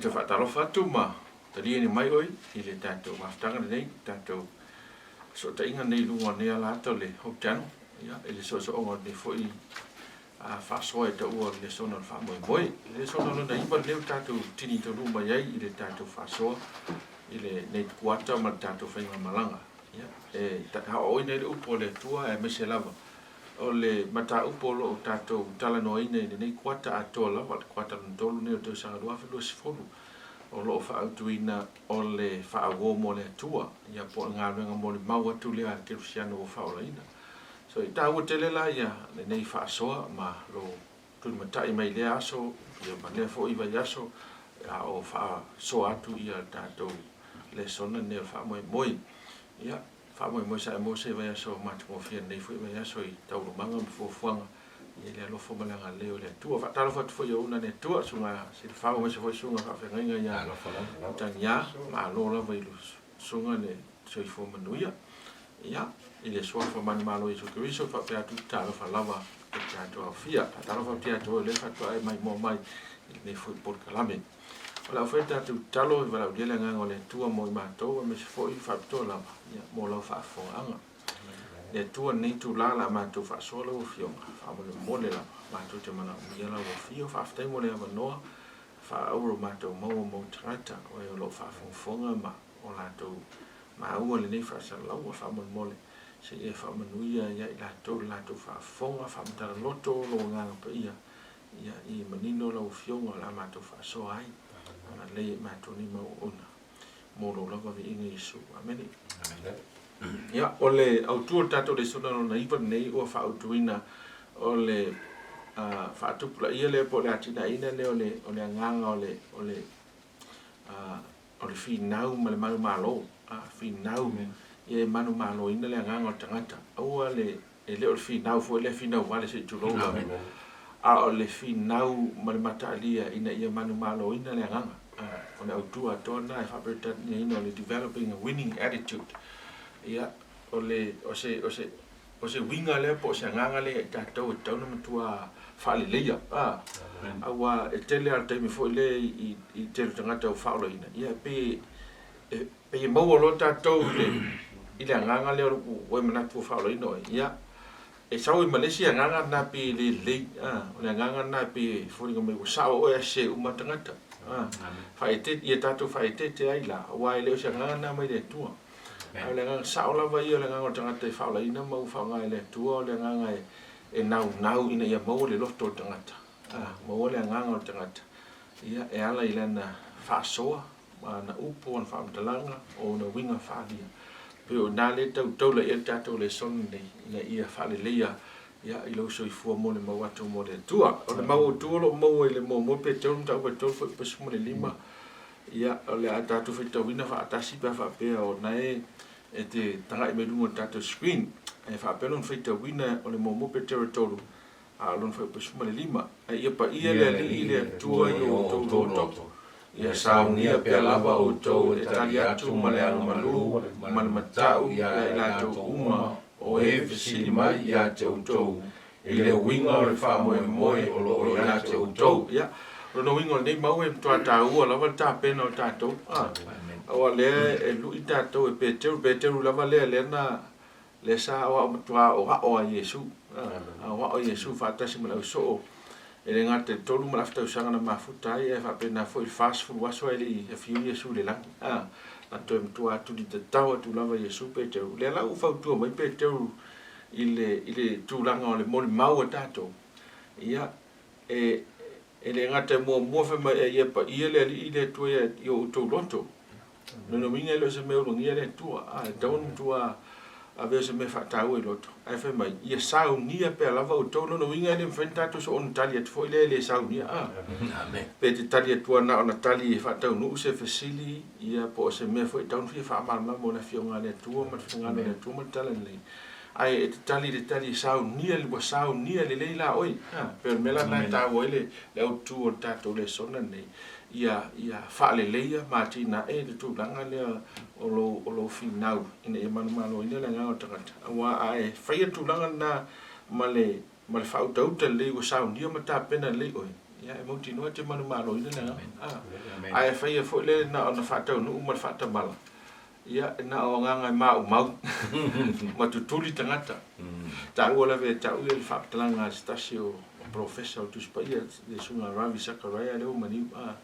E toe faatalofa atu ma taliaina mai oe i le tatou mafutaga lenei, le tatou fesootaiga lenei i luga o lenei ala ata o le Hope Channel, ia, i le soosooga o lenei foi faasoa e taua o le lesona o le faamoemoe. Le lesona lona 9 lenei ua tatou tini taunuu mai ai i le tatou faasoa i lenei kuata ma le tatou faigamalaga. Ia, e aoaoina ai le upu a le Atua aemaise lava o le mataupu o lo o tatou talanoaina i lenei kuata atoa lava, le kuata lona tolu lenei o le tausaga 2020, o lo o faaautuina o le faauo mo le Atua, ia po o le galuega molimau atu lea a le kerisiano ua faaolaina. So, e taua tele la ia lenei faasoa ma lou tulimatai mai lea aso ia ma lea foi vaiaso a o faasoa atu ia le tatou lesona lenei o le faamoemoe. Ia, faamoemoe sa e maua se vaiaso matagofie lenei foi vaiaso i taualumaga ma fuafuaga i le alofa ma le agalelei o le Atua. Faatalofa atu foi i auauna a le Atua, Susuga Silafau aemaise foi Susuga Faafeagaiga ia Utagia. Malo lava i le Susuga le soifua manuia. Ia, i le Suafa manumalo o Iesu Keriso, faapea atu, talofa lava i le tatou aofia. Faatalofa atu ia te oe o lea faatoa e maimoa mai i lenei foi polokalame. O le a fai le tatou tatalo e valaaulia le Agaga o le Atua mo i matou aemaise foi faapitoa lava ia, mo lau faafofogaaga. Le Atua, lenei itula o le a matou faasoa lau Afioga, faamolemole lava, matou te manaomia lau Afio. Faafetai mo le avanoa faaauau matou maua mo tagata o e o lo o faafogafoga ma o latou maua lenei faasalalauga. Faamolemole se i e faamanuia ia i latou le latou faafofoga, faamatala loto lou Agaga Paia ia i manino lau Afioga o le a matou faasoa ai. Agalelei ia i matou nei mau auauna mo lou lava viiga Iesu. Amene. Ia, o le autu o le tatou lesona lona 9 lenei ua faaautuina o le faatupulaia lea po o le atinaeina lea o le, o le agaga o le, o le, o le finau ma le manumalo. Finau, ia e manumaloina le agaga o le tagata. Aua le, e le o le finau foi lea finau vale se i tulou lava, a o le finau ma le mataalia ina ia manumaloina le agaga. O le autu atoa lena e faaperetaniaina o le developing a winning attitude. Ia, o le, o se, o se, o se uiga lea po o se agaga lea ia i tatou e tatau ona matua faaleleia, a, aua e tele lava o taimi foi lea i, i le tele o tagata ua faaolaina, ia e pei e, pei e maua loa tatou i le, i le agaga lea ua e manatu ua faaolaina oe, ia, e sau ai ma le isi agaga lena pei e le lelei, a, o le agaga lena e pei e foliga mai ua sao oe ae sese uma lava tagata, a, faaeteete, ia tatou faaeteete ai la, aua e le o se agaga lena mai le Atua. A o le agaga sao lava ia o le agaga o le tagata e faaolaina ma ua faaaoga e le Atua, o le agaga e naunau ina ia maua le loto o le tagata, a, maua le agaga o le tagata, ia, e ala i lana faasoa, ma ana upu, ana faamatalaga, o ona uiga faaalia. E pei o i ina lea e tau taula i ai le tatou lesona lenei, ina ia faaleleia, ia, i lou soifua molimau atu mo le Atua. O le mau autu o lo o maua i le muamua Peteru mataupu e 3 fuaiupu 15, Ia, o le a tatou faitauina faatasi pe a faapea o na e e te tagai mai luga o le tatou screen. E faapea lona faitauina o le muamua Petera 3, a o lona fuaiupu 15. A ia paia le Alii le Atua i o outou loto, ia saunia pea lava outou e tali atu ma le agamalu ma le matau ia i latou uma o e fesili mai ia te outou i le uiga o le faamoemoe o lo o ia te outou. Ia, o lona uiga o lenei mau e matua taua lava le tapena o tatou. A, aua o lea e lui tatou e Peteru, Peteru lava lea lea na, lea sa aoao matua aoao a Iesu. A, aoao Iesu faatasi ma le ausoo, e le gata i le 3.5 tausaga na mafuta ai, ae faapena foi i le 40 aso ae le i afio Iesu i le lagi. A, na toe matua tulitatao atu lava Iesu Peteru. Lea la ua fautua mai Peteru i le, i le tulaga o le molimau a tatou, ia, e, e le gata e muamua fai mai, a ia paia le Alii le Atua ia, i o outou loto. Lona uiga e le o se mea ulagia le Atua, a, e tatau ona matua avea o se mea faataua i loto. Ae fai mai, ia saunia pea lava outou. Lona uiga e le mafai ona tatou soona tali atu foi lea e le saunia, a. Pe te tali atu lava na ona tali e faataunuu se fesili, ia, po o se mea foi e tatau ona fia faamalamalama o le Afioga a le Atua ma le finagalo o le Atua ma le tala lelei. Ae e te tali i le tali e saunia, ua saunia lelei la oe. A, pei o le mea la lena e taua ai le, le autu o le tatou lesona lenei, ia, ia faaleleia ma atinae le tulaga lea o lou, o lou finau ina ia manumaloina le agaga o le tagata. Aua a e faia le tulaga lena ma le, ma le faautauta lelei ua saunia ma tapena lelei oe, Ia, e mautinoa e te manumaloina le agaga. A, ae a faia foi lea na ona faataunuu ma le faatamala, ia, na o agaga e maumau ma tutuli tagata. Taua lava e ta'u ia le faamatalaga a se tasi o Polofesa o le Tusi Paia, le Susuga Ravi Zachariah lea ua maliu, a,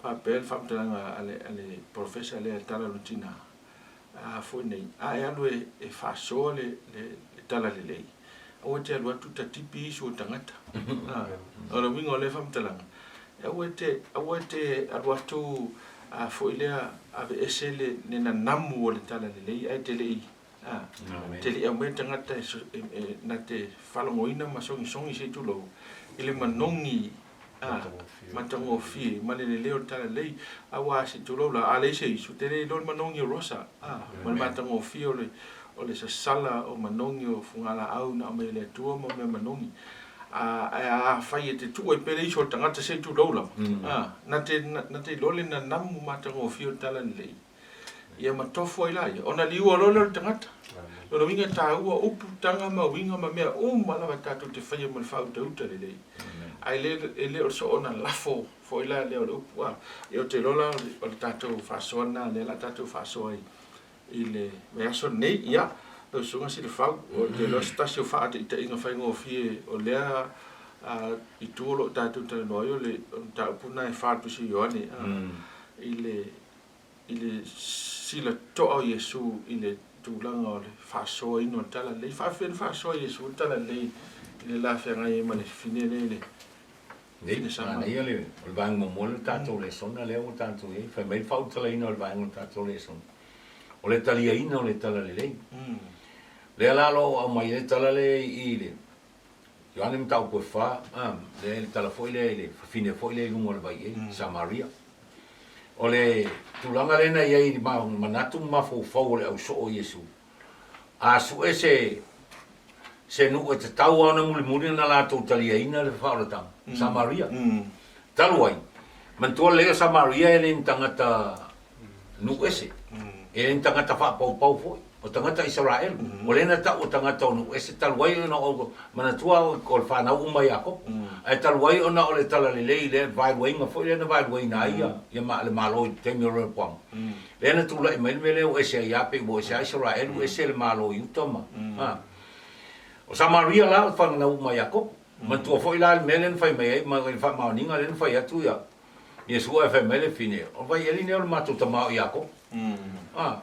faapea le faamatalaga a le Polofesa lea e tala lona tina, a foi nei, a e alu e faasoa le talalelei, aua e te alu atu ta tipi isu o tagata. A, o le uiga o lea faamatalaga, aua e te, aua e te alu atu a foi lea aveese le, le nanamu o le talalelei ae te le i, a, te le i aumaia tagata e, e, e, na te faalogoina ma sogisogi se i tulou i le manogi a, matagofie ma le lelei o le talalelei, aua se i tulou la, a leai se isu, te le iloa le manogi o Rosa, a, ma le matagofie o le, o le sasala o manogi o fugalaau na aumai e le Atua ma mea manogi. A, ae afai e te tuu ai pea le isu o le tagata se i tulou lava, a, na te, na te iloa le nanamu matagofie o le talalelei, ia ma tofu ai laia, ona liua loa lea o le tagata. Lona uiga e taua upu, taga ma uiga ma mea uma lava tatou te faia ma le faautauta lelei. Ae le, e le o le soona lafo foi la lea o le upu. A, ia ou te iloa la o le tatou faasoa lena lea o le a tatou faasoa ai i le vaiaso lenei. Ia, lau Susuga Silafau, ou te iloa se tasi o faataitaiga faigofie o lea itu o lo o tatou talanoa ai o le mataupu lena e 4 i le Tusi a Ioane, i le i le silatoa o Iesu i le tulaga o le faasoaina o le talalelei. Faafefea ona faasoa Iesu le talalelei i le la feagai ai ma le fafine lea i le fafine Samaria? Manaia le, o le vaega muamua lea o le tatou lesona lea ua tatou i ai. Fai mai le faaulutalaina o le vaega o le tatou lesona, o le taliaina o le talalelei. Lea la o lo o aumai ai le tala lea i i le Ioane mataupu e fa, a, lea i le tala foi lea i le fafine foi lea i luga o le vaieli, Samaria. O le tulaga lea na i ai i manatu ma mafaufau o le ausoo o Iesu, a sue se, se nuu e tatau lava ona mulimuli ona latou taliaina le faaolataga, Samaria. Talu ai, manatua lelei o Samaria e le ni tagata nuu ese, e le ni tagata faapaupau foi, o tagata Isaraelu. O lea na tau o tagata o nuu ese talu ai ona o, manatua o le fanau uma a Iakopo, ae talu ai ona o le talalelei i le vaeluaina foi lea na vaeluaina ai ia le Malo i le taimi o Rehoboama, lea na tulai mai le mea lea ua ese ai lava, pei ua ese lava Isaraelu, ese le Malo o Iuta ma, O Samaria la o le fanau uma a Iakopo. Manatua foi la le mea lea na fai mai ai, ma le faamaoniga lea na fai atu ia Iesu ae fai mai le fine, O le vaieli lenei o le matou tama o Iakopo. A,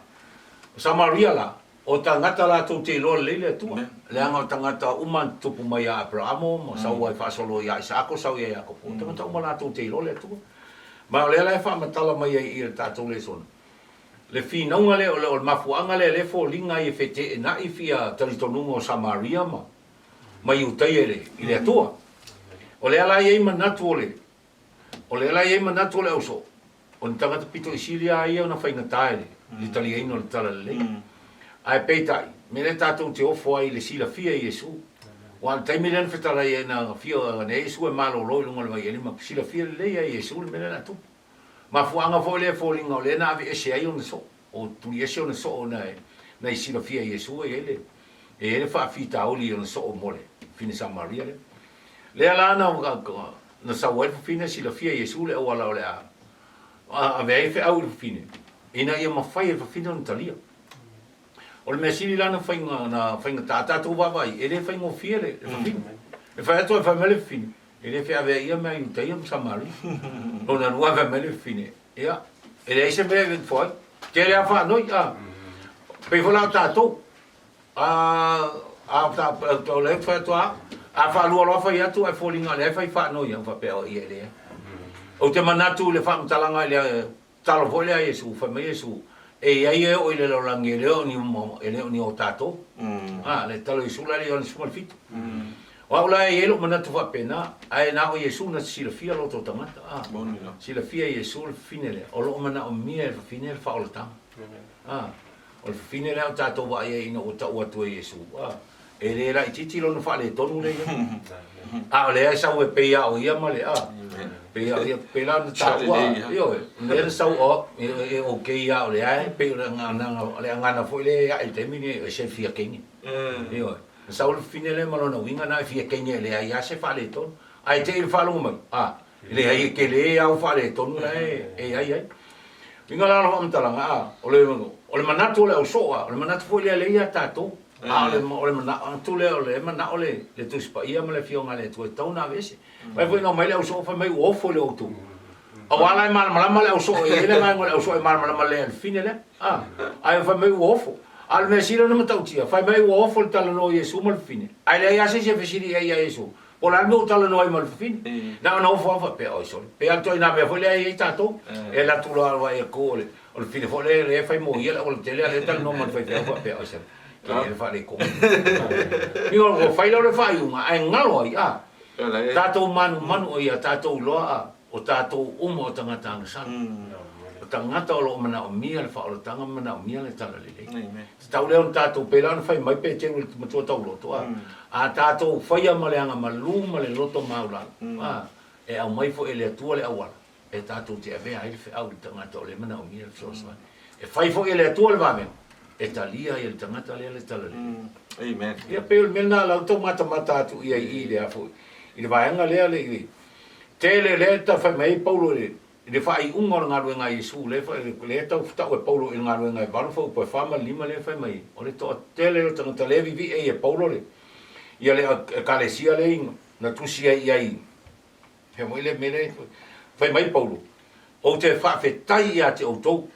o Samaria la, o tagata latou te iloa lelei le Atua, leaga o tagata uma na tutupu mai ia Aperaamo ma sau ai faasolo ia Isaako sau ia Iakopo, o tagata uma latou te iloa le Atua. Ma o lea la e faamatala mai ai i le tatou lesona, le finauga lea, o le mafuaaga lea lea e foliga ai e feteenai fia talitonuga o Samaria ma ma Iutaia i le Atua. O lea la e i ai manatu o le, o lea la e i ai manatu o le ausoo, o ni tagata pito i sili lava ia ona faigata i le taliaina o le talalelei. Ae peitai, mea lea tatou te ofo ai i le silafia e Iesu. Aua o le taimi lea na fetalai ai, na afio nei Iesu e malolo i luga o le vaieli ma silafia lelei lava e Iesu le mea lea na tupu. Mafuaaga foi lea e foliga o lea na aveese ai ona soo, o tuliese ona soo na i silafia e Iesu e i ai le, e i ai le faafitauli i ona soo mo le fafine Samaria lea. Lea la na, na sau ai le fafine silafia e Iesu le auala o le a ave ai feau i le fafine, ina ia mafai e le fafine ona talia. O le mea sili la na faiga, na faigata tatou vaavaai, e le faigofie le fafine. E fai atu ae fai mai le fafine, E le feaveai ia mea Iutaia ma Samaria. Lona lua fai mai le fafine, ia, e leai se mea e nofo ai. Tele lava faanoi, a. Pei foi la o tatou, a, a, o lea fai atu a, a faalua loa fai atu ae foliga o lea e fai faanoi au faapea, o ia e leai. Ou te manatu i le faamatalaga i le talo foi lea a Iesu, fai mai Iesu, e i ai e oo i le lalolagi e le o ni, e le o ni o tatou. A, le talo Iesu la le Ioane 17. O au la e i ai lou manatu faapena, ae na o Iesu na te silafia loto o tagata. A, silafia e Iesu le fafine lea, o lo o manaomia e le fafine le faaolataga. A, o le fafine lea o tatou vaai ai ina ua tau atu e Iesu, a, e le laitiiti lona faaletonu lea i ai. A o lea e sau e pei lava o ia ma le, a, pei lava o ia, pei la ona taua, ioe, lea na sau, o, e okay lava o lea e pei o le agaga, o le agaga foi lea e ae i le taimi lenei, e se fia kenge. Ioe. Na sau le fafine lea ma lona uiga na e fia kenge e leai lava se faaletonu. Ae te i le faalogo mai, a, e leai e tele lava ua faaletonu la e i ai ai. Uiga la o le faamatalaga, a, o le, o le manatu o le ausoo, a, o le manatu foi lea lea ia tatou. A o le, o le manatu lea o lea e manao le, le Tusi Paia ma le Afioga a le Atua e tatau ona aveese. Fai foi na omai le ausoo fai mai ua ofo i le outou. Aua la e malamalama le ausoo, e i ai le vaega o le ausoo e malamalama lelei ai i le fine lea. A, ae fai mai ua ofo. A o le mea sili ona matautia, fai mai ua ofo le talanoa o Iesu ma le fafine. Ae leai lava se isi e fesili i ai ia Iesu, po o le a le mea ua talanoa ai ma le fafine. Na ona ofo lava faapea, oi sole, pei lava le ituaiga mea foi lea e i ai tatou, e alu atu loa vaai atu o le fafine foi lea e fai moia le aualatele a o lea e talanoa ma le faifeau faapea, oi sole, tele le faaletonu. Ioe, ua fai lea o le faaiuga, ae galo ai, a. Tatou manumanu o ia tatou iloa a o tatou uma o tagata agasala. O tagata o lo o manaomia le faaolataga ma manaomia le talalelei. Tatau lea ona tatou, pei la ona fai mai Peteru i le matua tauloto, a, a tatou faia ma le agamalu ma le loto maulalo, a, e aumai foi e le Atua le auala e tatou te avea ai le feau i le tagata o lea e manaomia le fesoasoani. E fai foi e le Atua le vavega e talia ai e le tagata lea le talalelei. Amen. Ia pei o le mea lena la ua tau matamata atu i ai i i lea foi i le vaega lea le i tele lea e fai mai ai Paulo i le i le faaiuga o le galuega a Iesu lea e lea e tau tau e Paulo i le galuega e 8 fuaiupu e 4 ma le 5 lea e fai mai ai o le toatele o tagata lea e vivii ai e Paulo le ia le ekalesia lea na tusi ai i ai He moi le mea lea fai mai Paulo, Ou te faafetai ia te outou.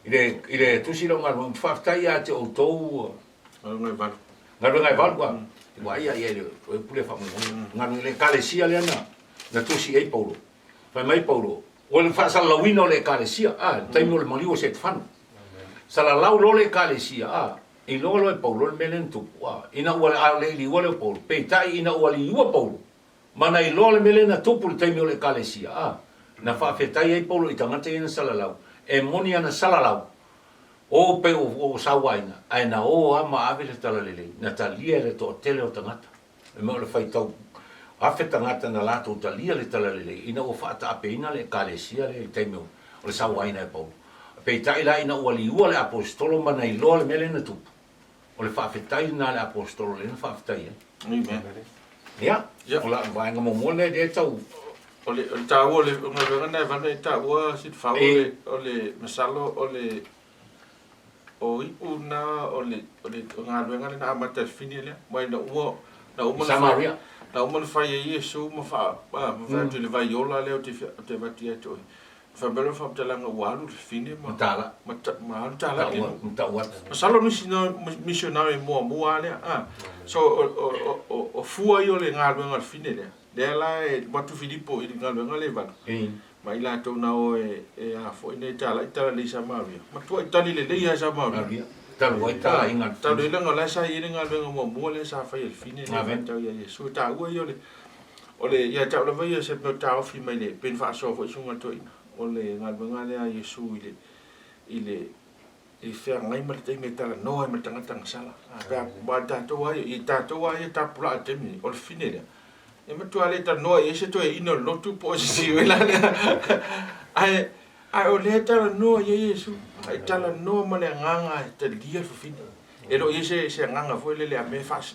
I le, i le tusi lea o galuega, ou te faafetai ia te outou. Galuega e valu. Galuega e valu, a. Ua ia ia le o pule faamoemoe. Galuega le ekalesia lea na, na tusi i ai Paulo. Fai mai Paulo, o le faasalalauina o le ekalesia, a, le taimi o le maliu o Setefano. Salalau loa le ekalesia, a, iloa loa e Paulo le mea lea na tupu, a, ina ua, a o le i liua lea o Paulo, peitai ina ua liua Paulo, Ma na iloa le mea lea na tupu i le taimi o le Ekalesia, a, na faafetai ai Paulo i tagata ia na salalau, e moni ana salalau, o pei o, o sauaina, ae na o a ma ave le talalelei, na talia e le toatele o tagata. E mea o le faitau afe tagata na latou talia le talalelei ina ua faataapeina le Ekalesia lea i le taimi o le sauaina e Paulo. Peitai la ina ua liua le Aposetolo ma na iloa le mea lea na tupu, O le faafetai lena a le Aposetolo lea na faafetai ai. Amen. Ia, o lau vaega muamua lea lea e tau... O le, o le taua o le galuega lena e vave ai taua Sitafau o le, o le masalo o le, o iu na o le, o le galuega lea na amata e le fine lea. Mai na uma, na uma na fai, na uma na fai e Iesu ma faa, ma fai atu i le vai ola lea ou te, ou te avatu ia te oe. Fai mai le faamatalaga ua alu le fafine ma tala ma alu tala i le tau atu. Masalo nisi na missionary muamua lea. Ah. So o fua ia o le galuega a le fine lea. Lea la e alu atu Filipo i le galuega lea i Valu. Ma i latou na o e a foi nei tala i tala lelei Samaria. Matuai tali lelei lava e Samaria. Talu ai talaiga a le fine. Talu ai leaga o la sa i ai le galuega muamua lea sa fai e le fine lea faitau ia Iesu. E taua ia o le O le, ia te au lava ia, se mea o taofi mai le, pei ona faasoa foi susuga i le toeaina, o le galuega lea a Iesu i le, i le, i feagai ma le taimi e talanoa ai ma le tagata agasala. A, pe a, aua o tatou lava ia, i tatou lava ia tapulaa i le taimi lenei, o le fine lea, e matua le talanoa i ai se toeaina o le lotu po o se isi foi la lea. Ae, ae o lea e talanoa i ai Iesu, e talanoa ma le agaga e talia le fafine. E le o i ai se, se agaga foi lele a mea e faas,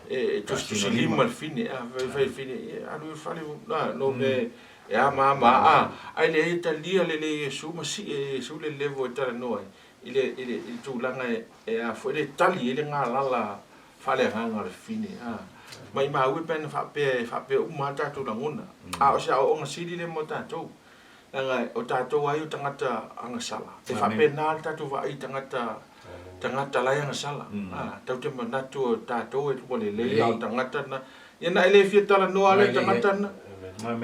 e tusitusilima le fine, a fai fai fine, e alu i le fale, na, no me, e ama ama, a, ae leai e talia lelei e Iesu ma sii e Iesu le level e talanoa ai, i le, i le, i le tulaga e, e a foi le tali ai le galala faaleagaga o le fine, a. Maimau e pe ana faapea e faapea uma lava tatou lagona, a o se aoaoga sili lea mo tatou, leaga o tatou lava ia o tagata agasala, e faapena le tatou vaai i tagata tagata la e agasala. A, tatou te manatu o tatou e ua lelei a o tagata na, ia na e le fia talanoa lava i le tagata na,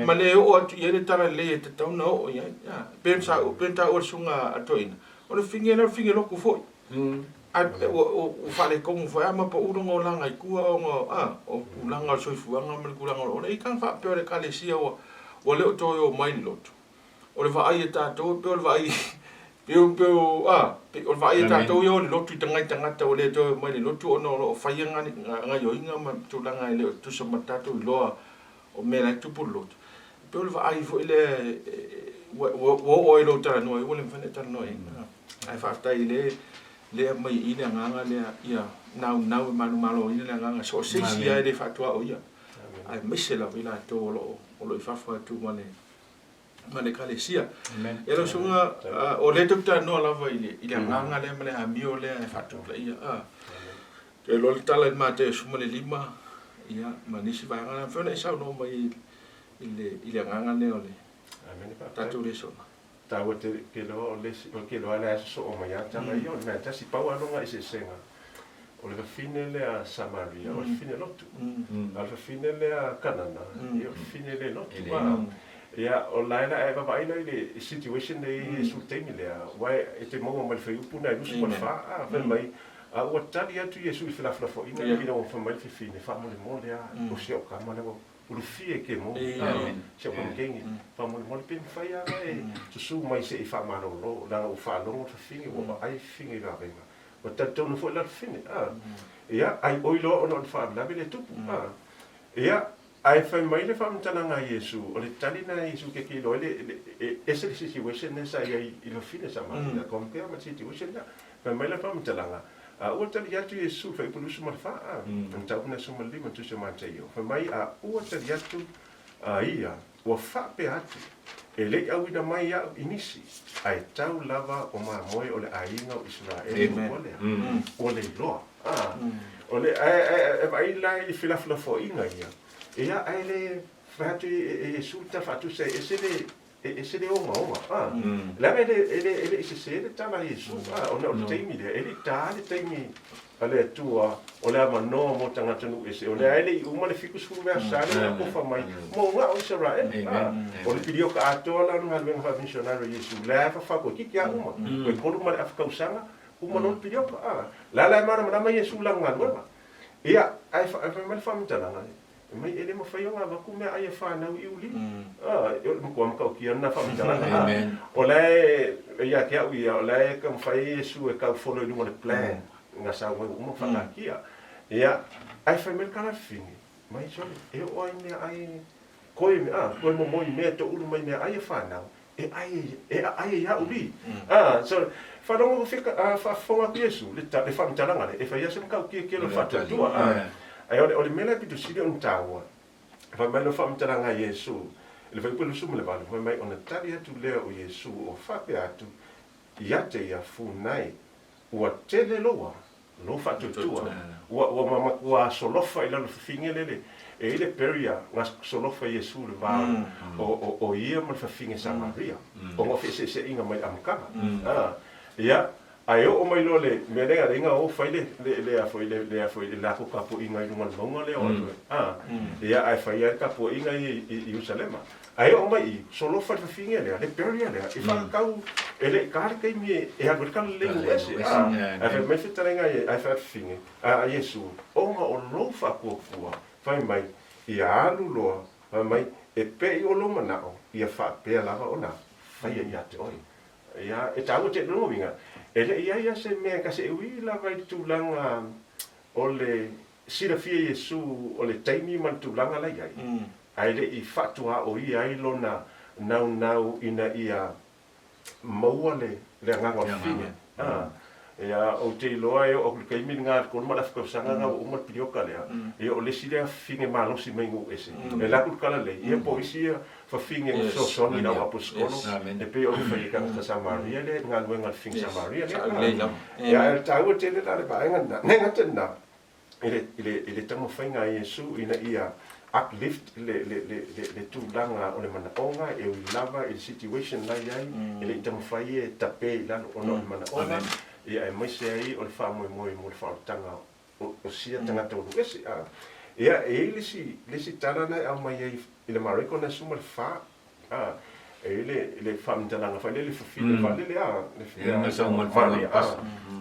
ma le oo atu i ai le tala lelei e tatau ona oo i ai. A, pei ona sa, pei ona taua e le susuga a Toeaina, o le fige lea o le fige loku foi. Ae ua, ua faaletonu foi lava ma pau lona olaga i tua ona, a, o tulaga o le soifuaga ma le tulaga o le ola. I ka faapea o le Ekalesia ua, ua le o toe omai i le lotu. O le vaai a tatou e pei o le vaai pei o pei o a pei o le vaai a tatou ia o le lotu i tagai tagata ua le toe omai i le lotu ona o lo o faia gaioiga ma tulaga e le o tutusa ma tatou iloa o mea la e tupu i le lotu. E pei o le vaai foi lea ua ua oo ai i lou talanoa ai ua le mafai ona e talanoa i ai. Ae faafetai i le lea e aumai i i le agaga lea ia naunau e manumaloina le agaga so o se isi lava e le faatuaoia. aemaise lava i latou o lo o o lo o i fafo atu ma le ma le Ekalesia. Ia lau susuga, o lea tatou te talanoa lava i le i le agaga lea ma le amio lea e faatupulaia. A, e iloa le tala i le Mataio 15, ia, ma nisi vaega na mafai ona e saunoa mai i le i le agaga lea o le tatou lesona. Taua tele ke loa o le isi o ke loa le aso soo mai a tala ia o le mea tasi pau a longa eseesega o le fafine lea Samaria o le fafine lotu a o le fafine lea Kanana ia o le fafine le lotu a ia o la e la e vavaai la i le situation lea i Iesu i le taimi lea ua e te maua mai le fuaiupu na e 24 a fai mai a ua tali atu Iesu i felafolafoaiga ina ua fai mai le fafine faamolemole a o si au kama lea ua Ulufia ke mo si au kamikeni faamolemole pe mafai lava ona e susu mai se i faamalolo leaga ua faalogo le fafine ua vaai le fafine i vavega ua talitonu foi la le fafine a ia ai oi loa ona o le faalavelave lea e tupu a ia ae fai mai le faamatalaga a Iesu o le tali lena a Iesu ke ke iloa ai le e ese le situation lea sa i ai i le fafine Samaria compare ma le situation lea fai mai le faamatalaga A ua tali atu Iesu, Fuaiupu 24, a, mataupu na 15 tusi o Mataio, fai mai, A ua tali atu a ia, ua faapea atu, E le i auina mai au i nisi, ae tau lava o mamoe o le aiga o Isaraele ua lea, ua le iloa. A, o le, ae, ae, e vaai la i felafolafoaiga ia, ia, ae le fai atu e Iesu tala faatusa e ese le, E ese le ogaoga, a. Leaga e le, e le, e le i sese le tala a Iesu, a, ona o le taimi lea, e le i ta le taimi a le Atua o le avanoa mo tagata nuu ese, o lea e le i uma le 70 vea sa lea na kofa mai mo nga o Isaraele, a. O le pilioka atoa la o le galuega faamisionari a Iesu, lea e fafa koe kiki a uma, koe tolu ma le afa kausaga, uma loa le pilioka, a. La la e malamalama Iesu lana galuega. Ia, ae fai mai le faamatalaga, Mai e le mafai ona avatu meaai a fanau i uli. O le matua matautia lena faamatalaga. O la e ia te au ia, o la e taumafai ai Iesu e tau follow i luga o le plan na sau ai ua uma ona faataatia. Ia, ae fai mai le tala a le fafine, mai sole, e oo ai meaai koe, koe momoi mea e toulu mai meaai a fanau, e ai e aai ai au li. So, faalogo faafofoga atu Iesu, le faamatalaga lea, e fai lava se matautia tele o le faatuatua. Ae o le mea la e pito sili ona taua, fai mai le faamatalaga a Iesu, i le fuaiupu 28, fai mai, ona tali atu lea o Iesu o faapea atu ia te ia, Funai, ua tele loa lou faatuatua, ua matua solofa i lalo fafine lele, e i ai le barrier na solofa Iesu i le va o ia ma le fafine Samaria, ona o feeseeseaiga mai le amataga. Ia, ae oo mai loa le mea lea na o fai le le a foi le le a foi le latou tapuaiga i luga o le mauga lea o ia, ae fai ai le tapuaiga ia i Ierusalema. Ae oo mai i, solofa le fafine lea, le barrier lea, e whakatau, e le i tā le taimi e alu ai le talalelei nuu ese, a, ae fai mai fetalaiga a ae fai atu fafine, a Iesu, ona o lou faatuatua, fai mai, ia alu loa, fai mai, e pei o lou manao, ia faapea lava ona faia ia te oe. Ia, e taua tele lona uiga, e le i i ai lava se mea e tasi e ui lava i le tulaga o le silafia Iesu o le taimi ma le tulaga la i ai, ae le i faatuaoia ai lona naunau ina ia maua le agaga o le fafine. Ia, ou te iloa e oo atu i le taimi lena i le tolu ma le afa tausaga lena ua uma le pilioka lea, ia o le isi lea fafine malosi mai nuu ese. E alu atu le talalelei, ia po o isi ia fafine na fesoasoani i lau aposetolo, e pei ona fai e tagata Samaria lea i le galuega a le fafine Samaria lea. Ia, ae o le taua tele la le vaega lena, le gata lena, i le taumafaiga a Iesu ina ia uplift le tulaga o le manaoga e ui lava i le situation la e i ai, e le i taumafai e tape i lalo ona o le manaoga, ia aemaise ai o le faamoemoe mo le faaolataga o sia tagata ua alu ese. Ia, e i ai le isi tala na e aumai ai i le Mareko na 14, E i ai le faamatalaga foi lea le fafine vaalele a, le Maria a,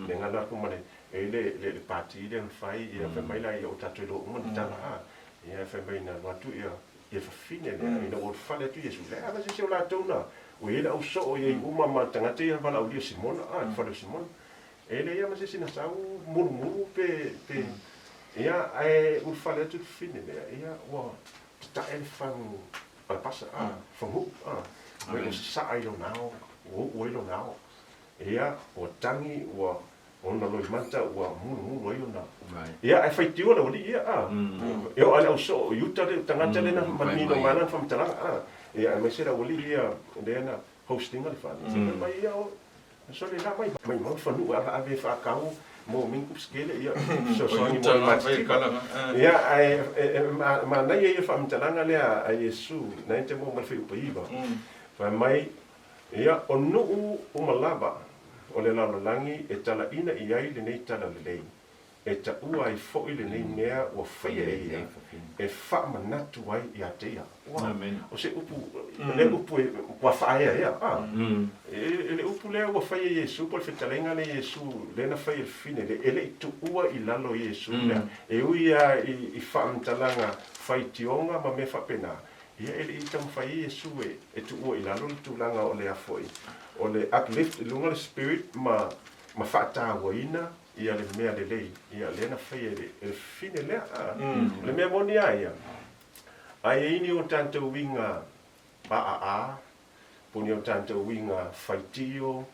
le galo atu ma le, e i ai le pati lea na fai, ia fai mai la ia ua tatou iloa uma le tala a, ia fai mai na alu atu ia le fafine lea ina ua ulufale atu Iesu, leai lava se isi o latou na, ua i ai le au soo i ai uma ma tagata ia na valaaulia o Simona a, le fale o Simona. E leai lava ma se isi na sau mulumulu pe, ia ae ulufale atu le fafine lea, ia ua tatae le fagu O le pasa, a, faguu, a, ua sasaa i lona ao, ua uu ai lona ao. Ia, ua tagi, ua Ona loimata ua mulumulu ai ona. Ia, ae faitio le aualii ia, a. E oo lava i le au soo i uta le tagata lea na manino mai lana faamatalaga, a. Ia, aemaise le aualii ia lea na host ina le fale. Fai mai ia, sole la mai, maimau le fanuu e aveave e faatau mo mini kupisikele, ia, fesoasoani mo le matitiva. Ia, ae manaia ia faamatalaga lea a Iesu, na e te maua mai le fuaiupu 9. Fai mai, Ia, o nuu uma lava o le lalolagi e talaina i ai lenei talalelei, e taua ai foi lenei mea ua faia e ia, e faamanatu ai ia te ia. Ua, o se upu, le upu e, ua faaeaea, a. E, le upu lea ua faia e Iesu, po o le fetalaiga lea Iesu, lea na fai e le fine, le, e le i tuua i lalo Iesu lea, e ui lava i, i faamatalaga faitioga ma mea faapena, Ia e le i taumafai ai Iesu e tuua i lalo le tulaga o le a foi, o le uplift i luga le spirit ma ma faatauaina ia le mea lelei, ia lea na faia e le e le fafine lea. A o le mea moni a ia, a i ai ni o tatou uiga paaa, po o ni o tatou uiga faitio,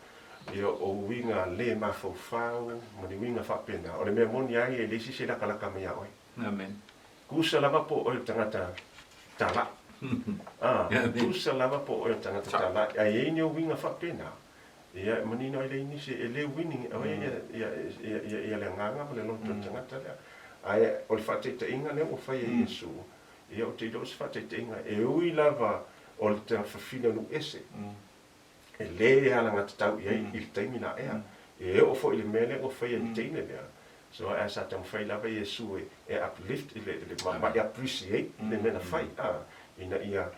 ia o uiga le mafaufau ma ni uiga faapena, o le mea moni a ia e leai se isi e lakalaka mai ia oe. Amen. Tusa lava po o oe o le tagata talai. A, tusa lava po o oe o le tagata talai, a i ai ni ou uiga faapena, ia e manino ai le nisi e le winning oe ia, ia, ia, ia, ia le agaga ma le loto o le tagata lea. Ae o le faataitaiga lea ua fai e Iesu, ia ou te iloa o se faataitaiga e ui lava o le fafine o nuu ese, e le alagatatau i ai i le taimi la ea. E oo foi i le mea lea ua faia e le teine lea, so ae sa taumafai lava Iesu e e uplift i le ma e appreciate le mea na fai, a, ina ia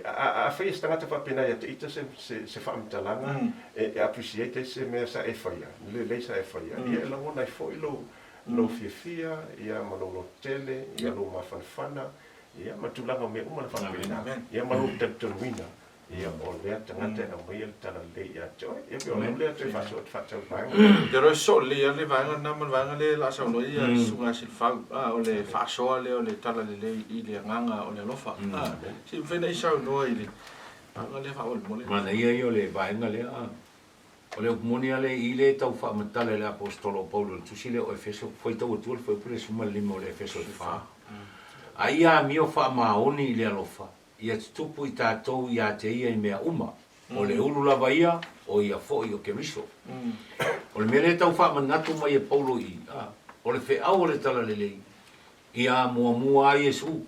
a faia se tagata faapena ia te ita se se faamatalaga e appreciate ai se mea sa e faia, le lelei sa e faia, ia e lagona ai foi lou lou fiafia, ia ma lou lototele, ia lou mafanafana, ia ma tulaga o mea uma na faapena, ia ma lou talitonuina. Ia, o lea tagata e aumaia le talalelei ia te oe. Ia, pei o lau lea toe faasoa atu faatatau i le vaega lea. Ou te iloa e soo lelei lava le vaega lena ma le vaega lea o le a saunoa ai le Susuga ia Silafau, a, o le faasoa lea o le talalelei i le agaga o le alofa. A, se i mafai ona e saunoa i le vaega lea faamolemole. Manaia ia o le vaega lea, a. O le upu moni lava lea i le tau faamatala e le Aposetolo o Paulo i le tusi lea o Efeso, faitau atua le fuaiupu lea 15 o le Efeso e fa. A ia amio faamaoni i le alofa, Ia tutupu i tatou ia te ia i mea uma, o le ulu lava ia, o ia foi o Keriso. O le mea lea e tau faamanatu mai e Paulo i, a, o le feau o le Talalelei, ia muamua a Iesu.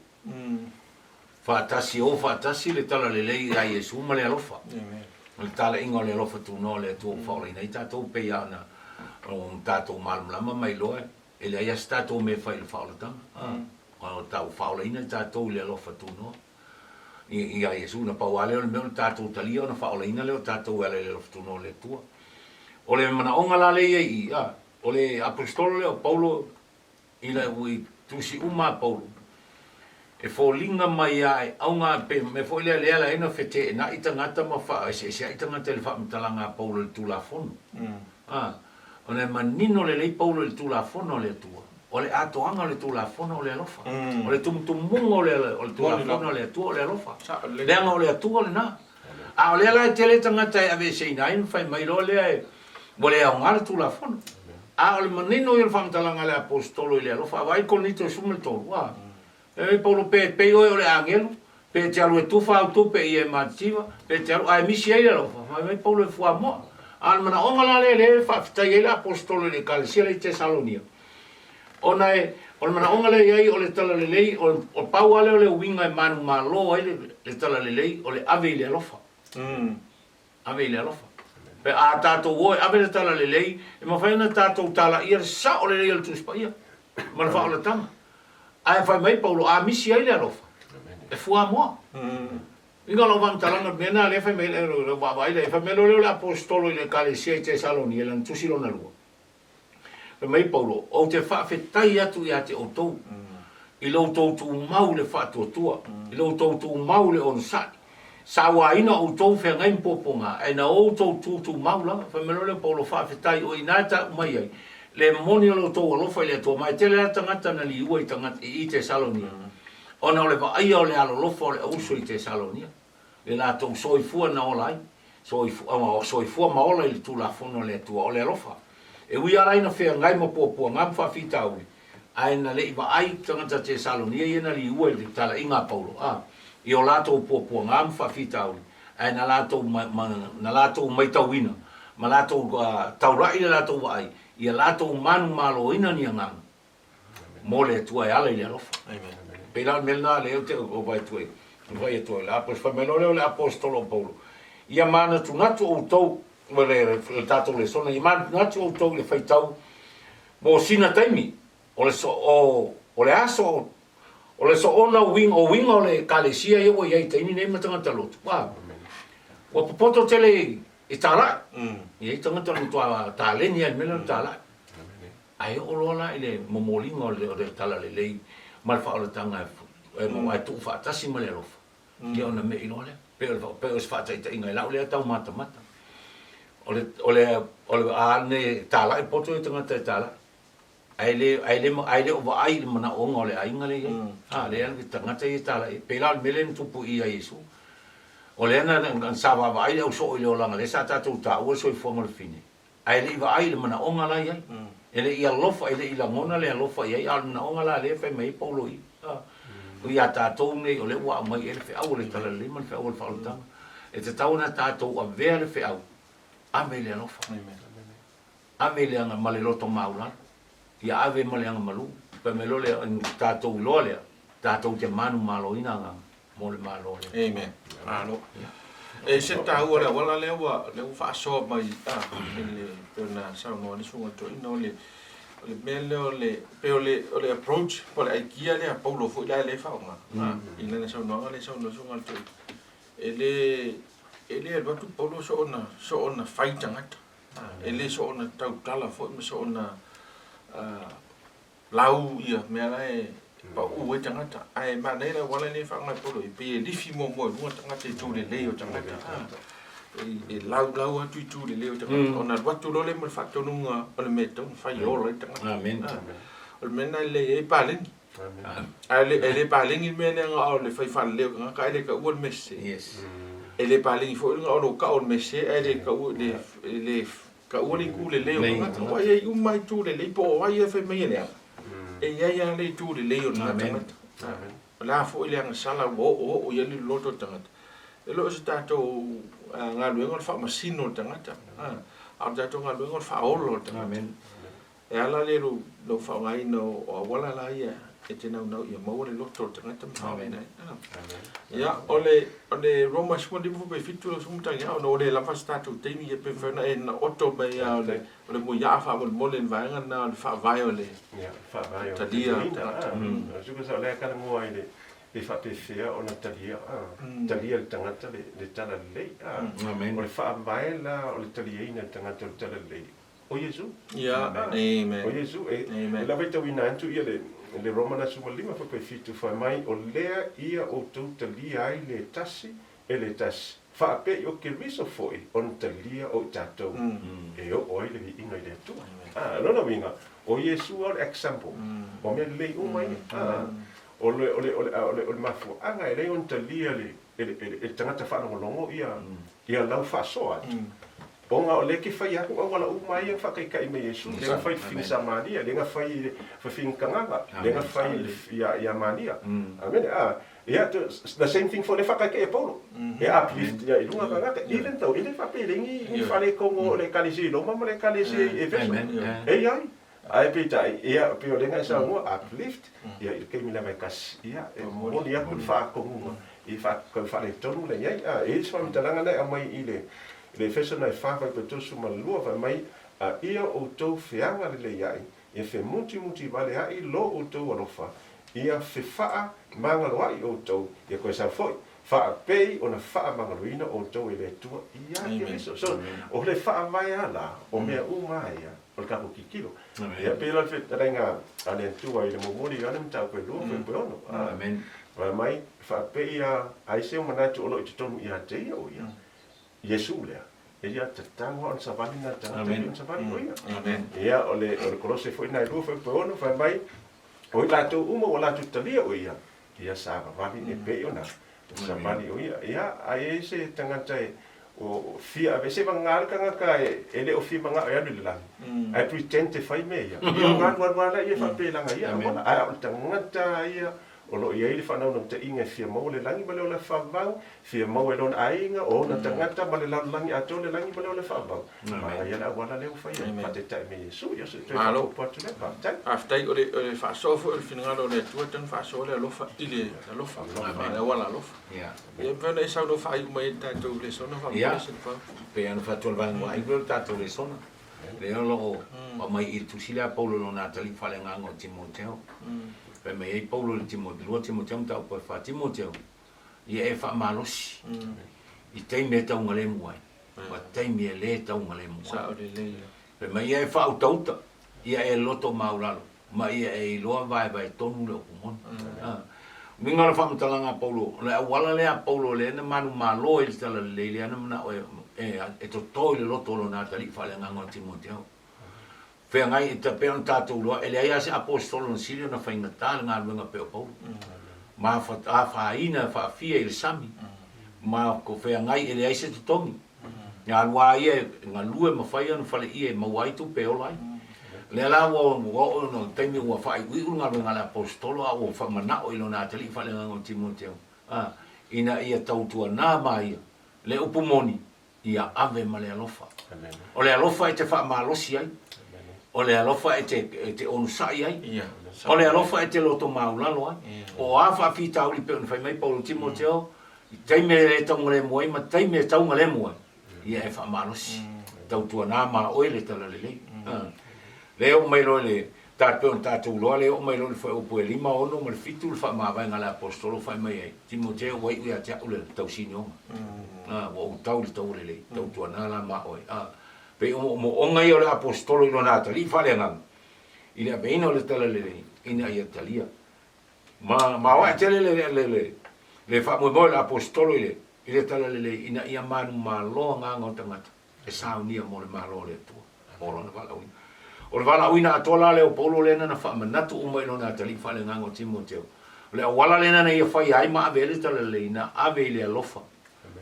Faatasi, o faatasi le Talalelei ia Iesu ma le alofa. O le talaiga o le alofa tunoa o le Atua ua faaolaina ai tatou, pei lava ona o tatou malamalama ma iloa e leai lava se tatou mea e fai i le faaolataga. A. Ua tau faaolaina i tatou i le alofa tunoa ia Iesu. Na pau lava lea o le mea o le tatou talia ona faaolaina lea o tatou e ala i le alofa tunoa o le Atua. O le manaoga la lea i ai i i, a, o le Aposetolo lea o Paulo i la, i tusi uma a Paulo, e foliga mai lava e auga pe mea foi lea lea e ala ai ona feteenai tagata ma faaeseeseai tagata i le faamatalaga a Paulo i le Tulafono. A, ona e manino lelei Paulo i le Tulafono a le Atua, o le atoaga o le Tulafono o le alofa. O le tumutumuga o le, o le Tulafono a le Atua o le alofa. Leaga o le Atua lena. A o lea la e tele tagata e aveeseina ai ma fai mai loa lea e, ua le aoga le Tulafono. A o le manino ia o le faamatalaga a le Aposetolo i le alofa, a vaai Korinito 13, a, E Paulo, pe pei oe o le agelu, pe e te alu e tufa au tupe i e matitiva, pe e te alu, ae misi ai le alofa, fai mai Paulo e fuamoa. A o le manaoga la lea lea e faafetai ai le Aposetolo i le Ekalesia lea i Tesalonia, ona e, o le manaoga lea i ai o le talalelei, o, o pau lava lea o le uiga e manumalo ai le, le talalelei, o le ave i le alofa. Ave i le alofa. Pe a tatou o e ave le talalelei, e mafai ona tatou talaia le sao lelei o le Tusi Paia ma le faaolataga. Ae fai mai Paulo, a misi ai le alofa, e fuamoa. Uiga o lau faamatalaga, mea na lea fai mai le vaavaai lea, fai mai loa lea o le Aposetolo i le Ekalesia i Tesalonia i lana tusi lona lua. Fai mai Paulo, Ou te faafetai atu ia te outou i lo outou tumau i le faatuatua, i lo outou tumau i le onosai. Sauaina outou feagai ma puapuaga, ae na outou tutumau lava. Fai mai loa lea o Paulo, Faafetai, o i ina e tau mai ai le moni o lo outou alofa i le Atua. Ma e tele lava tagata na liua i tagata i Tesalonia, ona o le vaaia o le alolofa o le auuso i Tesalonia. le latou soifua na ola ai, soifua ma ola i le Tulafono a le Atua, o le alofa. E ui lava la ina feagai ma puapuaga ma faafitauli, ae na le i vaai tagata Tesalonia ia na liua i le talaiga a Paulo, a, i o latou puapuaga ma faafitauli, ae na latou, na latou maitauina ma latou taulai le latou vaai ia latou manumaloina ni agaga mo le Atua e ala i le alofa. Pei la o le mea lena lea ou te vaai atu ai, vaai atu ai, le fai mai loa lea o le aposetolo o Paulo, ia manatunatu outou, le tatou lesona, ia manatunatu outou i le faitau mo sina taimi, o le so, o, o le aso, o le soona uiga, o uiga o le ekalesia ia ua i ai i taimi nei ma tagata lotu, ua, ua popoto tele i talai, e i ai tagata na matua taleni lava i le mea lea o le talai. Ae oo loa la i le momoliga o le talalelei ma le faaolataga e tuu faatasi ma le alofa, ia ona me'i loa lea. Pei o se faataitaiga i lau lea tau matamata. O le, o le, o le, a ne talai poto ia tagata e talai. Ae le, ae le, ae le o vaai i le manaoga o le aiga lea e i ai. A, lea le tagata ia e talai. Pei la o le mea lea na tupu i ia Iesu. O lea na, na, sa vaavaai le ausoo i le olaga lea sa tatou taua le soifuaga o le fine. Ae le i vaai i le manaoga la i ai. E le i alofa, e le i lagona le alofa i ai, a o le manaoga la lea e fai mai ai Paulo i, a, o iā tatou nei o lea ua aumai i ai le feau o le Talalelei ma le feau o le faaolataga. E tatau ona tatou avea le feau, ave i le alofa, ave i le aga ma le loto maualalo, ia ave ma le agamalu. Fai mai loa lea, ina tatou iloa lea, tatou te manumaloina agaga mo le Malo o le Atua. Amen. Malo. E ese le taua o le auala lea ua lea ua faasoa mai a i le pei ona saunoa ai le Susuga Toeaina o le o le mea lea o le pei o le o le approach po o le aikia lea a Paulo foi la lea e faaaoga a i lana saunoaga lea e saunoa ai le Susuga Toeaina. E le e le alu atu Paulo soona soona fai tagata a e le soona tautala foi ma soona lau ia mea la e paʻū ai tagata. Ae manaia le auala lea e faaaoga e Paulo e pei e lifi muamua i luga tagata i itu lelei o tagata. E laulau atu itu lelei o tagata. Ona alu atu loa lea ma le faatonuga o le mea e tatau ona fai e ola ai le tagata. Amen. O le mea lena e lelei ai paleni. Ae le, e le paleni le mea lea na o le fai faalelei o tagata ae le taua le mea sese. Yes. E le paleni foi na o lou tau o le mea sese ae le taua le, le taua le itu lelei o tagata. Ua i ai uma itu lelei po o ai e fai mai e leaga. E i ai lava le itu lelei o lena tagata. O le a foi le agasala ua oo oo i ai le loloto o le tagata. E le o se tatou galuega o le faamasino o le tagata, a o le tatou galuega o le faaola o le tagata. E ala lea i lou faaaogaina o auala la ia e te naunau ia maua le loto o le tagata ma faaaogaina ai. Ia, o le, o le Roma 15 pe 7 lau susuga Matagiao, ona ua le lava se tatou taimi, ia pe mafai ona e oto mai lava o le, o le muiaa faamolemole i le vaega lena o le faavae o le Ia, faavae o le talia o taliaina. tagata. Suka sa o lea e talanoa i le, pe faapefea ona talia, talia e le tagata le, le talalelei. Amen. O le faavae la o le taliaina e le tagata o le talalelei, O Iesu. Ia, amen. O Iesu, e, Amen. e lava i tauina atu ia le, le Roma 15 faapea 7, fai mai, o lea ia outou talia ai le tasi e le tasi, faapea i o Keriso foi ona talia o i tatou, e oo ai le viiga i le Atua. Ah, lona uiga, o Iesu lava o le example, o mea lelei uma ia. Ah, o le, o le, o le, o le, o le mafuaaga e leai ona talia le, e le, e le, e le tagata faalogologo ia, ia lau faasoa atu. Ona o lea ke fai aku auala uma ia na faataitai mai Iesu, lea na fai i le fafine Samaria, lea na fai i le fafine Kanana, lea na fai i ia Maria. Amene. A, ia, the same thing foi lea faataitai e Paulo. E uplift ia i luga tagata, even though e le faapea e leai ni faaletonu o le Ekalesia i Roma ma le Ekalesia i Efeso. E i ai. Ae peitai, ia, pei o lea na e saunoa, uplift, ia i le taimi lava e tasi, ia, e momoli atu le faatonuga i faaletonu la i ai. A, e i ai se faamatalaga lea e aumai i le I le Efeso na e fa 82 fai mai, A ia outou feaga lelei aʻi, ia femutimuti vale aʻi lo outou alofa, ia fefaa magalo aʻi outou, ia koe sau foi, faapei ona faamagaloina outou e le Atua ia Keriso. So, o le faavae a la o mea uma a ia o le tatou tilotilo. Ia pei la o le fetalaiga a le Atua i le momoli o ana mataupu e lua 6. Fai mai, faapei a ai se manatu o lo o i totonu ia te ia o ia, Iesu lea, e ia tatau lava ona savali na tagata pei ona savali o ia. Ia, o le, o le Kolose foi na e 2 6, fai mai, o i latou uma ua latou talia o ia, ia savavali e pei ona savali o ia. Ia, a i ai se tagata e, Ua fia aveese vagana le tagata e le o fia manao e alu i le lagi, ae pretend e fai mea ia. Ia ona alualu lava lea e faapelaga i ia auala. Ae o le tagata lava ia o lo o i ai le faanaunautaiga e fia maua le lagi ma le ola faavavau, fia maua e lona aiga, o ona tagata ma le lalolagi atoa le lagi ma le ola faavavau, manaia le auala lea ua fai ai, faataitai mai Iesu. Ia o se toe faaopoopo atu lea. Faafetai. Faafetai. O le faasoa foi o le finagalo o le Atua e tatau ona faasoa le alofa i le alofa, le auala alofa. Ia e mafai ona e saunoa faaiu mai ai le tatou lesona faamolemole Selefau. Ia, pei ona fai atu o le vaega ua iu le tatou lesona, lea o lo o aumai i le tusi lea a Paulo i lona atalii faaleagaga o Timoteo. Fai mai ai Paulo i le Timoteo, 2 Timoteo mataupu e 4, Timoteo, ia e faamalosi i taimi e taugalemu ai, ma taimi e le taugalemu ai. Sao lelei ia. Fai mai ia e faautauta, ia e loto maulalo, ma ia e iloa vaevae tonu le upu moni. Uiga o le faamatalaga a Paulo, o le auala lea a Paulo lea na manumalo ai i le talalelei lea na manao e toto i le loto o lona atalii faaleagaga o Timoteo. Feagai e pei ona tatou iloa, e leai lava se aposetolo na sili ona faigata le galuega pei o Paulo. Ma afaina faafia i le sami, ma feagai e leai se totogi. Ia alu lava ia e galue ma fai ana faleie e maua ai tupe e ola ai. O lea la ua oo i le taimi ua faaiuiu le galuega a le Aposetolo a ua faamanao i lona atalii faaleagaga o Timoteo, a, ina ia tautuana ma ia le upu moni, ia ave ma le alofa. O le alofa e te faamalosi ai, o le alofa e te onosai ai, o le alofa e te loto maulalo ai. O a faafitauli pei ona fai mai Paulo Timoteo, I taimi e le taugalemu ai ma taimi e taugalemu ai, ia e faamalosi. Tautuana ma oe le talalelei. Lea e oo mai loa i le, pei ona tatou iloa, lea e oo mai loa i le fuaiupu e 5, 6 ma le 7 le faamavaega a le Aposetolo fai mai ai, Timoteo ua iu ia te au le tausinioga. Ua ou tau i le taulelei, tautuana la ma oe. Pei o moomooga ia o le Aposetolo i lona atalii faaleagaga, i le aveina o le talalelei ina ia talia. Ma maoae tele le faamoemoe o le Aposetolo i le Talalelei ina ia manumalo agaga o tagata e saunia mo le Malo o le Atua, mo lona valaauina. O le valaauina atoa la lea o Paulo lea na faamanatu uma i lona atalii faaleagaga o Timoteo. O le auala lena na ia faia ai ma ave ai le Talalelei, na ave i le alofa.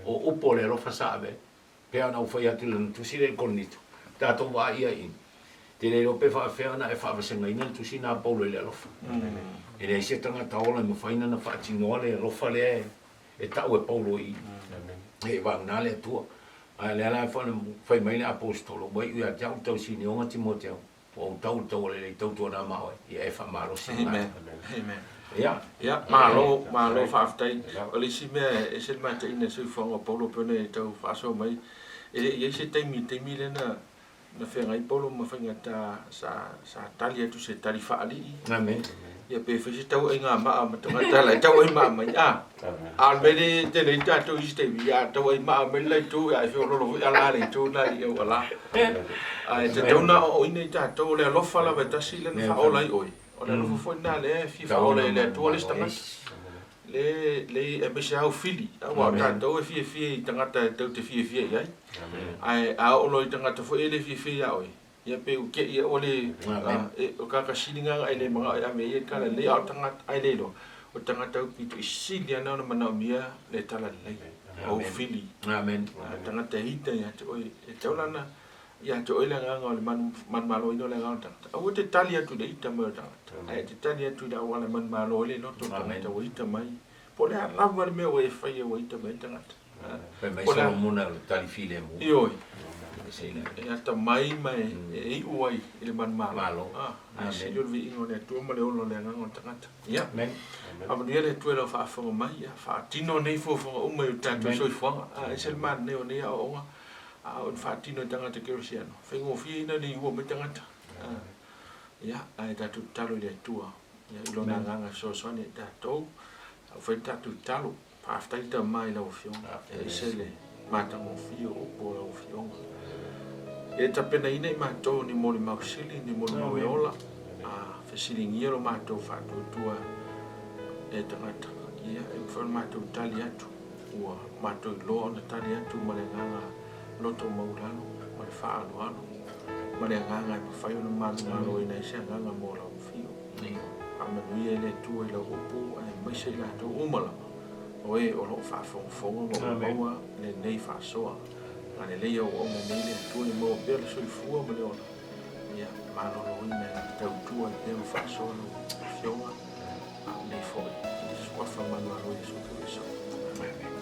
O upu o le alofa sa ave ai. Pei ona ou fai atu i lana tusi lea i Korinito, tatou vaai ia i te le iloa pe faafefea ona e faavasegaina le tusi na a Paulo i le alofa. E leai se tagata ola e mafai ona faatinoa le alofa lea e tau e Paulo i i vagana le Atua. Ae o lea la e fai mai le Aposetolo, Ua iu ia te au le tausinioga Timoteo, Ua ou tau le taua lelei tautuana ma oe, ia e faamalosi le Amen. Amen. Ia. Ia, malo, malo faafetai. O le isi mea e ese le mataina i le soifuaga o Paulo pei ona e tau faasoa mai, e le i i ai se taimi i le taimi lea na na feagai Paulo ma faigata sa sa tali atu se tali faalii. Amen. Ia pe fai se tauaiga maa ma tagata la e tauai maa mai. A. A o le mea lea e tele ai tatou i isi taimi, ia tauai maa mai le la itu, ae feololo foi ala le itu lena i au ala. Ae tatau ona aoaoina i tatou, o le alofa lava e tasi lea na faaola ai oe, o le alofa foi lena lea e fia faaola e le Atua le isi tagata. Le, le, aemaise lava au fili, aua o tatou e fiafia i tagata e tou te fiafia i ai. Ae a oo loa i tagata foi e le fiafia ia oe, ia pei ua te i ua le, o tagata sili na e le manao e ave i ai le tala lelei, a o tagata, ae le iloa, o tagata aupito i sili lava ona manaomia le tala lelei, o fili. Amen. Tagata e ita ia te oe, e tatau la ona ia te oe le agaga o le manumaloina o le agaga o le tagata. Aua e te tali atu i le ita mai o le tagata, ae e te tali atu i le auala e manumalo ai le loto o le tagata ua ita mai. Po o le a lava le mea ua e faia ua ita mai ai le tagata. Fai mai Solomona o le tali filemu. Ioe. E atamai ma e iu ai i le manumalo. Ae sili o le viiga o le Atua ma le ola o le agaga o le tagata. Ia. Faamanuia le Atua i lau faafofoga mai. Ia faatino nei fuafuaga uma i o tatou soifuaga. A ese le manaia o nei aoaoga a oo ina faatino e tagata kerisiano, faigofie ina le iua mai tagata. Ia, ae tatou tatalo i le Atua i Lona agaga fesoasoani i tatou. A ua fai le tatou tatalo. Faafetai Tama i lau Afioga, e ese le matagofie o upu o lau Afioga. E tapenaina i matou ni molimau sili, ni molimau e ola, a fesiligia lo matou faatuatua e tagata, ia e mafai ona matou tali atu, ua matou iloa ona tali atu ma le agaga loto maualalo, ma le faaaloalo, ma le agaga e mafai ona manumaloina ai se agaga mo lau Afio. Faamanuia i le Atua i lau upu aemaise i latou uma lava o e o lo o faafogafoga ma ua maua lenei faasoa. Agalelei au auauna nei le Atua ia maua pea le soifua ma le ola, ia maloloina e tautua ai pea ma faasoa lau Afioga, a o nei foi i le suafa manumalo o Iesu Keriso. Amene.